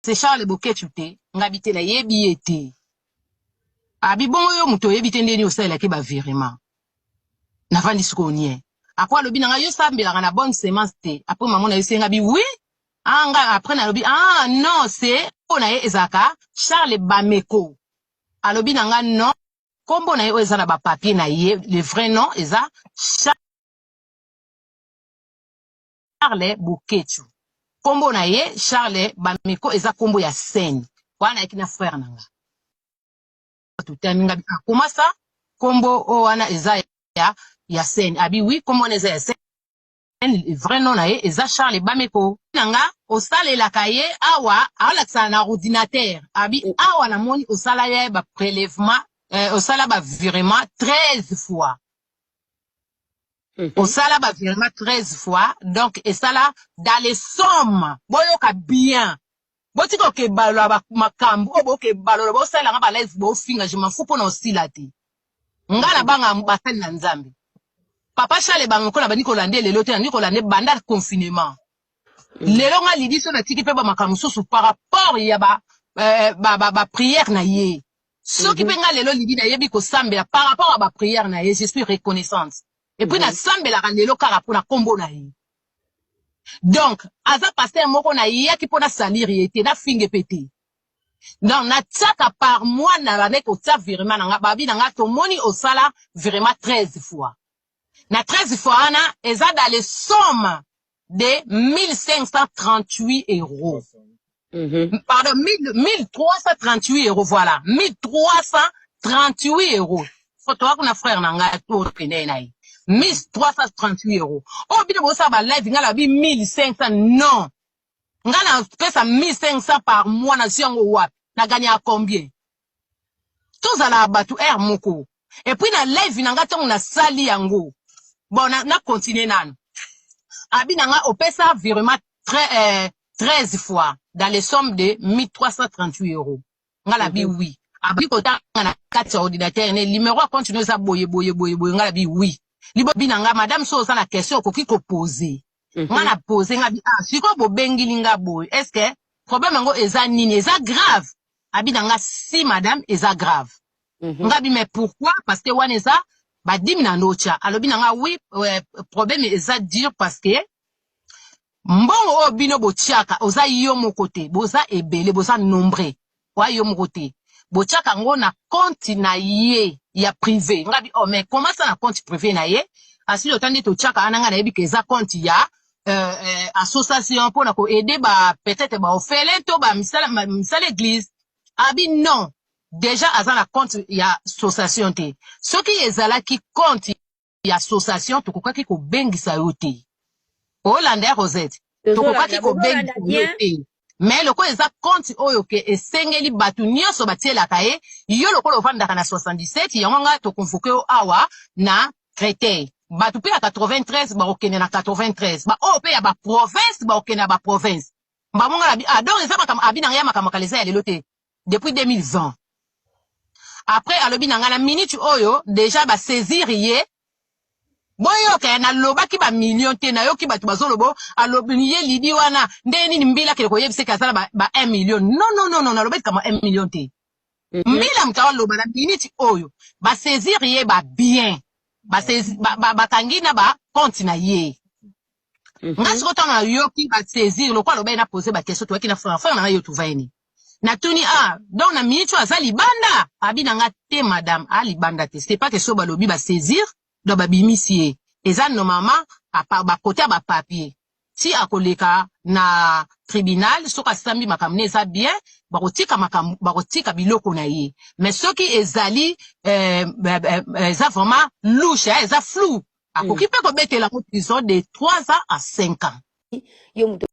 C'est Charles Boketshu te? Ngabi te, nayebi ye te. Abi bongo yo moto oyebi te, ndeni osalelaki bavirement? Navandi sikoyo nie. Après alobi na ngai: yo sambelaka na Bonne Semence te? Après mama na ye senga bi oui. Ah, nga après nalobi: ah non, c'est mpo na ye ezalaka Charles Bameko. Alobi na nga: non, nkombo na ye oyo eza na bapapier na ye, le vrai nom eza Charles Boketshu. Nkombo na ye Charles Bameko eza nkombo ya scène. Wana nayaki na frère na nga, totami nga: akoma sa nkombo oyo wana eza ya scène? Abi oui, nkombo wana eza ya scène, vrai nom na ye eza Charles Bameko. Na nga osalelaka ye awa, aolakisaka na ordinateur. Abi awa namoni osala ye baprélèvement, osala bavirement 13 fois. Osala bavirement 13 fois, donc esala dans les sommes. Boyoka bien, botika okebalola makambo oyo, bokebalola, bosalelanga balive, bofinga, je m'en fous, mpo na osila te. Nga na banga basali na Nzambe. Papa Charles Bameko, na bandi kolanda lelo te, nandi kolanda banda confinement. Lelo nga lidi so natiki mpe bamakambo mosusu par rapport ya baprière ba na ye. Soki mpe nga lelo lidi nayebi kosambela par rapport ya baprière na ye, je suis reconnaissante. Et puis nasambelaka lelo kaka mpona nkombo na ye. Donc aza pasteur moko nayaki mpo nasalire ye te, nafinge mpe te. Donc natiaka par mois, na bandeki kotia virement na nga. Babi na nga: tomoni osala virement 13 fois. Na 13 fois wana eza dans les sommes de 1538 euros. Pardon, 1338 euros, voilà, 1338 euros. Toa kuna frère na ngai tokende na ye, 1338 euros. Oyo bino bosala balive, ngai nabi 1500, non. Ngai napesa 1500 par mois, nazwi yango wapi? Naganyaka combien? Tozala bato aire moko. Et puis na live na nga, ntango nasali yango, bon, na continue nanu. Abi na nga opesa virement 13 fois dans les sommes de 1338 euros. Nga nabi oui. Abi kotanga na kati ya ordinateur ne numéro ya compte no eza boye boye boye boye. Nga nabi oui. Libobi na nga: madame, so oza na question, okoki kopose. Nga na pose, nga bi: ah, sikoyo bobengili nga boye, est ce que problème yango eza nini? Eza grave? Abi na nga: si madame, eza grave. Nga bi: mais pourquoi? Parce que wana eza badimi na ndotya. Alobi na nga: oui, problème eza dur, parce que mbongo oyo bino botiaka, oza yo moko te, boza ebele, boza nombre, oya yo moko te, botiaka yango na compte na ye ya privé. Nga bi: oh, mais comment ça, na compte privé na ye? Asili ota nde totiaka wana, nga nayebi ke eza compte ya association mpona koaider ba peut-être baorphelin to bamisala misala église. Abi non, déjà aza na compte ya association te. Soki ezalaki compte ya association, tokokaki kobengisa yo te. Olanda ya Rosette, tokokaki kobengisa yo te. Mais lokola eza compte oyo ke esengeli bato nyonso batielaka ye, yo lokola ovandaka na 77, yango nga toconvoquer yo awa na Créteil. Bato mpe ya 93 bakokende na 93, baoyo mpe ya baprovince bakokende na baprovince. Bamonga na bi: ah, donc eza makambo. Abi na ngai ya makambo kala, eza ya lelo te, depuis 2020. Après alobi na ngai na minute oyo déjà basaisir ye. Boyoka, nalobaki bamillion te. Nayoki bato bazoloba, alobi ye lidi wana nde nini, mbila akende koyebisa eke aza na ba 1 million. Non, non, non, non, nalobaki kama 1 million te. Mbila moto aloba na minute oyo basaisir ye babien, bakangi na bacompte na ye. Nga sikoyo ntango nayoki basaisir, lokola alobai, na pose baquestion. Toyaki na frère, frère na ngai yo tuvayeni. Natuni: ah, donc na minute oyo aza libanda? Abi na nga: te madame, a libanda te. C'est pas que so balobi basaisir, donc babimisi ye. Eza normalement bakote ya bapapier ti akoleka na tribunal. Soki asambi makambo ne eza bien, bakotika makambo, bakotika biloko na ye. Mais soki ezali eza vraiment louche, eza flou, akoki mpe kobetela yango prison de 3 ans à 5 ans. Yo moto.